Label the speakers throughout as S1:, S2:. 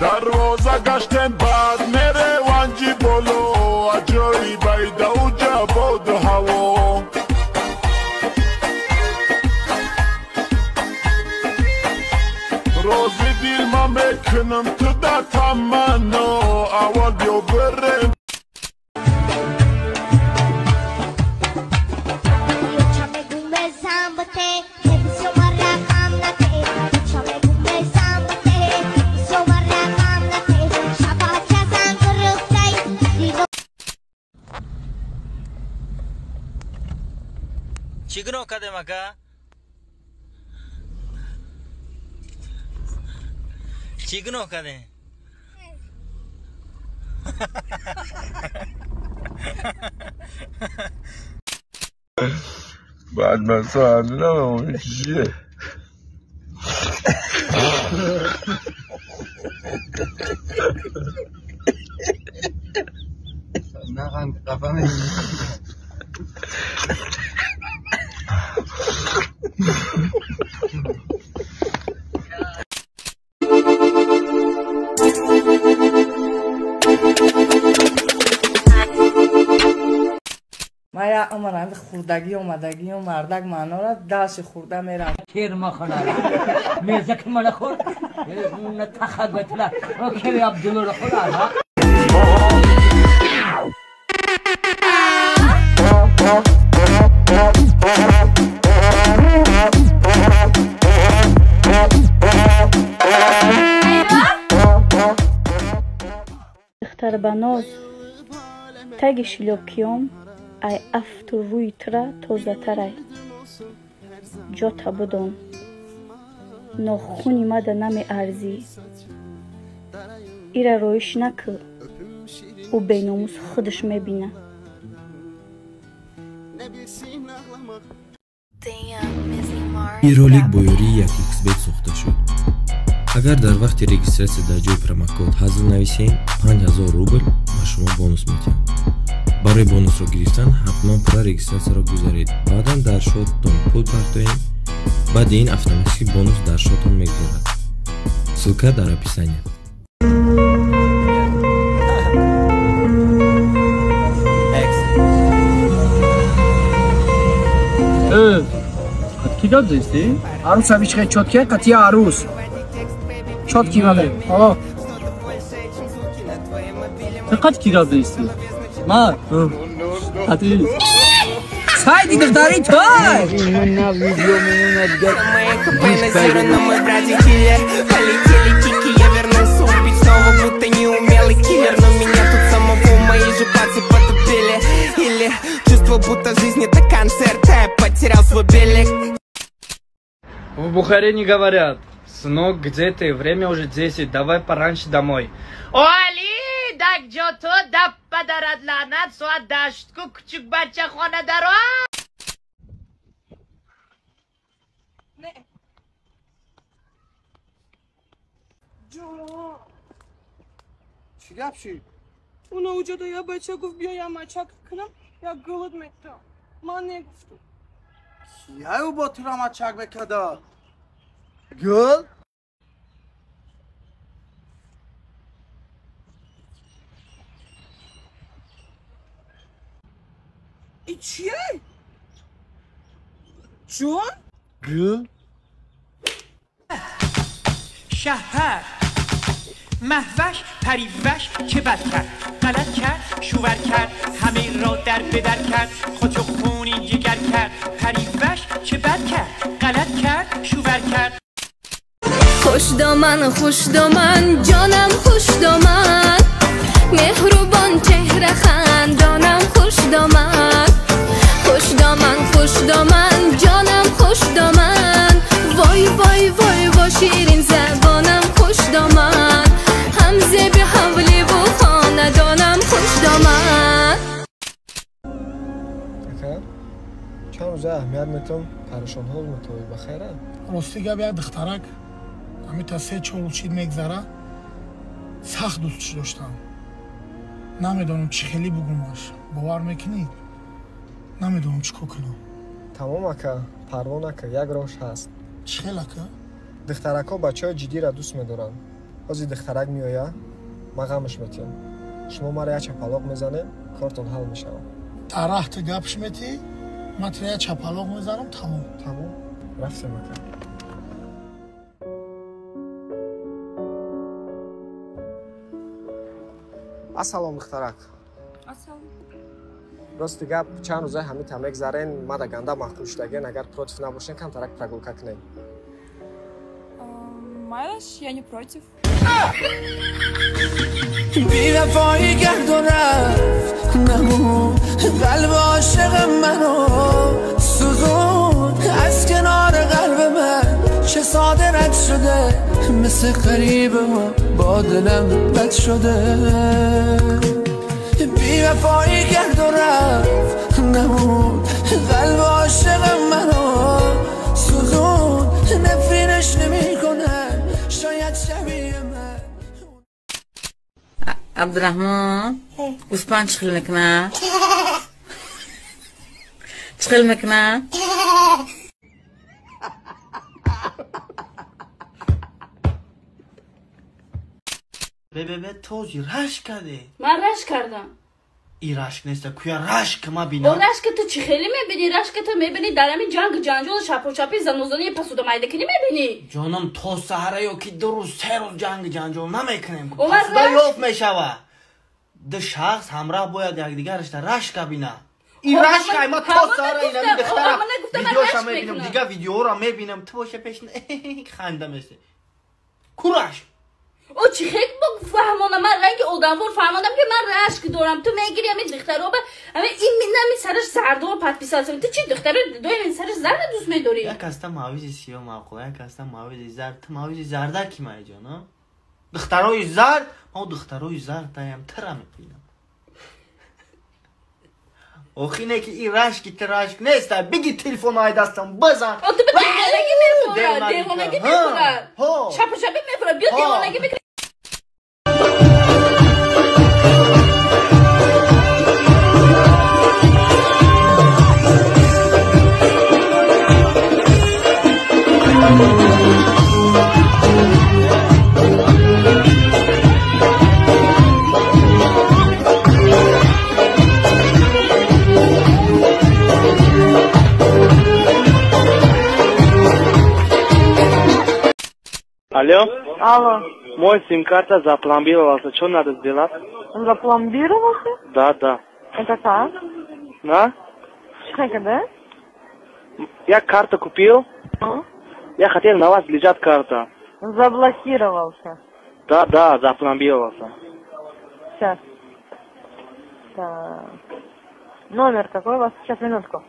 S1: Дарвоза гаштем баъд мереванҷи боло аҷоибай дауҷа боду ҳаво. Рози дил ма мекунам ту да таманно аввал биё бирем.
S2: Чӣ гуноҳ кардем, ака? Чӣ гуноҳ кардем?
S3: Баъд ман фаҳмидам чие.
S4: Ман як умр ҳамин хурдагӣ омадагию мардак маънора даши хурда мерам.
S5: Духтар ба ноз таги шилёбкиём ай афту рӯи тура тозатарай. Ҷота будом нохуни мада намеарзӣ. Ира роиш накӯ, ӯ беномус худаш мебина.
S6: Ин ролик бо ёрии 1xBet сохта шуд. Агар дар вақти регистратсия дар ҷои промокод ҳазл нависем, 5000 рубл ба шумо бонус медиҳам. Барои бонусро гирифтан ҳатман пурра регистратсияро гузаред. Баъдан дар шоттон пул партоед. Баъди ин автоматически бонус дар шоттон мегузарад. Ссылка дар описания.
S7: Ки гап зести?
S8: Арус авичхе чотке қатия арус. Чотки вале. О.
S7: Ты қат ки гап зести? Ма. Қати.
S8: Сайди духтари той.
S9: Полетели кики, я вернулся убить снова, будто неумелый киллер. Но меня тут самого мои же пальцы потупили. Или чувство, будто жизнь это концерт, а я потерял свой билет.
S7: В Бухаре не говорят: сынок, где ты? Время уже 10, давай пораньше домой.
S10: Оли, да где то, да подарат ланат, суадаштку, кучук бача хона даро.
S8: Чӣ гап шид?
S11: Уна уҷода я бача гуфт биё я мачак кунам, я гулут метам. Ман негуфтам.
S8: Кияю бо тура мачак мекарда? Гул?
S11: И чие? Ҷон?
S8: Гул?
S12: شهپر مهوش پریوش چه بد کرد، غلط کرد، شوور کرد، همه را در بدر کرد، خودشو خونی جگر کرد. پریوش چه بد کرد، غلط کرد، شوور کرد.
S13: خوش دامن خوش دامن جانم خوش دامن، مهربان چهره خندانم خوش دامن، خوش دامن خوش دامن جانم خوش دامن، وای وای وای با شیرین زبانم خوش دامن، همزه به حولی و خاندانم خوش دامن.
S14: Чанд рӯза аҳамият метавон парешонҳол метавонед, ба хайра?
S15: Рости гап, як духтарак ҳамита 3-4 рӯз чид мегзара, сахт дӯстш доштам. Намедонам чӣ хеле бугумаш. Бовар мекунӣ? Намедонам чӣ кор кунам.
S14: Тамом ака, парво нака, як роҳш ҳаст.
S15: Чӣ хел ака?
S14: Духтаракҳо бачаҳои ҷиддиро дӯст медоранд. Ҳозир духтарак меояд, ман ғамаш метиҳам. Шумо маро як чапалоқ мезанед, кортон ҳал мешавад.
S15: Дарахти гапш метиҳӣ, ман тира як чапалоқ мезанам, тамом.
S14: Тамом, рафтем ака. Ассалом, духтарак.
S11: Ассалом.
S14: Рости гап, чанд рӯзаи ҳамита мегзарен, мада ганда маъқул шудаген, агар против набошен, камтарак прогулка кунем.
S11: Майлаш, я не против.
S16: بیوفایی کرد و رفت نمود قلب عاشق منو سوزون از کنار قلب من چه ساده رد شده مثل غریب با دلم بد شده بیوفایی کرد و رفت نمود قلب عاشق منو سوزون نفرینش نمی کنه شاید شبیه من.
S4: عبدالرحمن گوسپند چخل میکنه؟ چخل میکنه؟
S2: ببه توزی رشک کرده.
S11: من رشک کردم.
S2: ای رشک نیست کویا رشک ما بینم.
S11: اون رشک تو چی خیلی میبینی؟ رشک تو میبینی در همین جنگ جنجال چپ و چپی زنوزانی پسوده میده میبینی؟
S2: جانم تا سحره یا که 2 روز 3 روز جنگ جنجال نمیکنیم. پسوده یافت میشوه. دو شخص همراه باید یکدیگرش در رشک بینه. این رشک ما تا سحره اینمی دختره ویدیوشا میبینم دیگه ویدیو را میبینم تو باشه پیش خنده میشه. کو رشک؟
S11: او چی خیلی فهمانم من رنگ آدموار فهماندم که من رشک دارم. تو میگیری همین دخترها به همین این نمی سرش زرد و پت پیسازم. تو چی دختره دوی این سرش زرد دوست میداری؟
S2: یک هسته مویز سیاه معقول، یک هسته مویز زرد. تو مویز زرده کی مای جانا؟ دخترای زرد ما دخترای زرد دایم ترم میبینم. آخی نه که این رشکی تو رشک نیست. بگی تلفن های دستم بزن.
S11: تو به دیوانگی میفوره، دیوانگی میفوره، شب شب میفوره. بیا دیوانگی میکنه.
S7: Алло?
S4: Алло.
S7: Мой сим-карта запломбировался. Что надо сделать?
S4: Запломбировался?
S7: Да, да.
S4: Это как?
S7: Да?
S4: Что это, да?
S7: Я карту купил.
S4: А?
S7: Я хотел на вас лежать карта.
S4: Заблокировался.
S7: Да, да, запломбировался.
S4: Сейчас. Так. Номер какой у вас? Сейчас, минутку.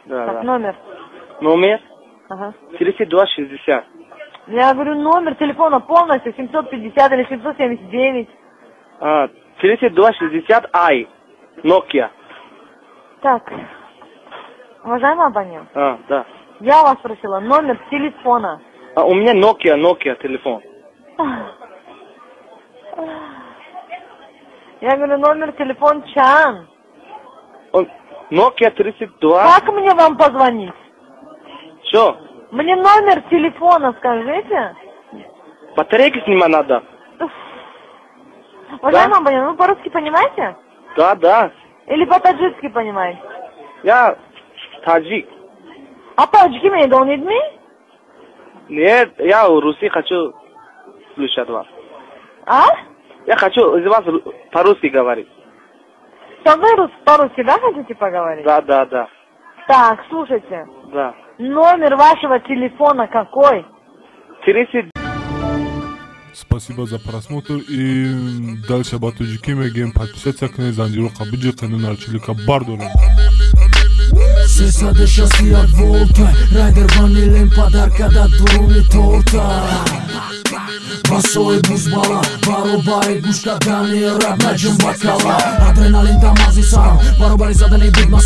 S7: Да,
S4: так,
S7: да.
S4: Номер.
S7: Номер?
S4: Ага.
S7: 3260.
S4: Я говорю, номер телефона полностью 750 или 779.
S7: А, 3260 Ай, Nokia.
S4: Так, уважаемый абонент.
S7: А, да.
S4: Я вас просила номер телефона.
S7: А, у меня Nokia телефон.
S4: Я говорю, номер телефон Чан.
S7: Он, Nokia 32.
S4: Как мне вам позвонить?
S7: Что?
S4: Мне номер телефона скажите.
S7: Батарейки снимать надо.
S4: Уважаемый
S7: да?
S4: абонент, вы по-русски понимаете?
S7: Да, да.
S4: Или по-таджикски понимаете?
S7: Я таджик.
S4: А таджики меня don't me?
S7: Нет, я русский хочу слушать вас.
S4: А?
S7: Я хочу из вас по-русски говорить.
S4: Со мной по-русски, да, хотите поговорить?
S7: Да, да, да.
S4: Так, слушайте.
S7: Да.
S4: Номер вашего телефона какой?
S7: 30.
S1: Спасибо за просмотр и дальше ба тоҷикӣ мегӯем подписаться кунед, занҷироқа биҷиқену нарчилика бардорем.
S16: 361 волта райдер ванилем подарка да дуруни торта басои бузбала баробари гӯш кардани раб наҷум ба кала адреналин дамази сарам баробари задани бигма.